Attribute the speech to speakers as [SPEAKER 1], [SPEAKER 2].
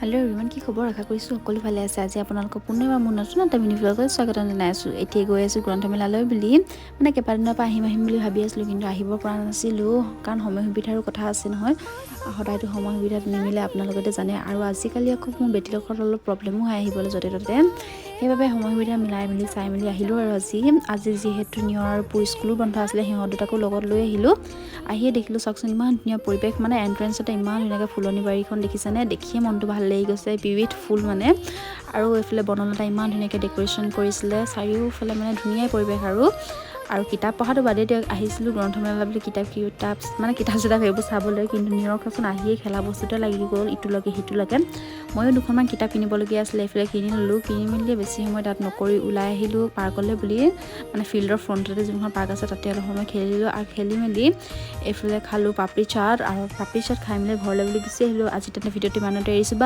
[SPEAKER 1] Hello' everyone, কি খবৰ? আশা কৰিছোঁ সকলো ভালে আছে। আজি আপোনালোকক পুনৰবাৰ মোৰ নতুন এটা মিনি ভ্লগত স্বাগতম জনাইছোঁ। এতিয়া গৈ আছোঁ গ্ৰন্থমেলালৈ বুলি। মানে কেইবাদিনৰ পৰা আহিম আহিম বুলি ভাবি আছিলোঁ, কিন্তু আহিব পৰা নাছিলোঁ, কাৰণ সময় সুবিধাৰো কথা আছে নহয়। সদায়তো সময় সুবিধাত নিমিলে, আপোনালোকেতো জানে। আৰু আজিকালি আকৌ মোৰ বেটীৰ লগত অলপ প্ৰব্লেমো হয় আহিবলৈ য'তে ত'তে। সেইবাবে সময় সুবিধা মিলাই মেলি চাই মেলি আহিলোঁ। আৰু আজি যিহেতু নিয়ৰ আৰু পুৰ স্কুলো বন্ধ আছিলে, সিহঁত দুটাকো লগত লৈ আহিলোঁ। আহিয়ে দেখিলোঁ, চাওকচোন, ইমান ধুনীয়া পৰিৱেশ। মানে এণ্ট্ৰেঞ্চতে ইমান ধুনীয়াকৈ ফুলনি বাৰীখন দেখিছেনে? দেখিয়ে মনটো ভাল লাগি গৈছে, বিবিধ ফুল মানে। আৰু এইফালে বনলতা ইমান ধুনীয়াকৈ ডেক'ৰেশ্যন কৰিছিলে চাৰিওফালে, মানে ধুনীয়াই পৰিৱেশ। আৰু কিতাপ পঢ়াটো বাদেই দিয়ক, আহিছিলোঁ গ্ৰন্থমেলা বুলি কিতাপ মানে কিতাপ চিতাপ সেইবোৰ চাবলৈ, কিন্তু নিৰখচোন আহিয়ে খেলা বস্তুতে লাগি গ'ল, ইটো লাগে সিটো লাগে। ময়ো দুখনমান কিতাপ কিনিবলগীয়া আছিলে, এইফালে কিনি ল'লোঁ। কিনি মেলি বেছি সময় তাত নকৰি ওলাই আহিলোঁ পাৰ্কলৈ বুলি। মানে ফিল্ডৰ ফ্ৰণ্টতে যোনখন পাৰ্ক আছে, তাতে অলপ সময় খেলিলোঁ। আৰু খেলি মেলি এইফালে খালোঁ পাপৰি চাট। আৰু পাপৰি চাট খাই মেলি ঘৰলৈ বুলি গুচি আহিলোঁ। আজি তেনে ভিডিঅ'টো ইমানতে এৰিছোঁ।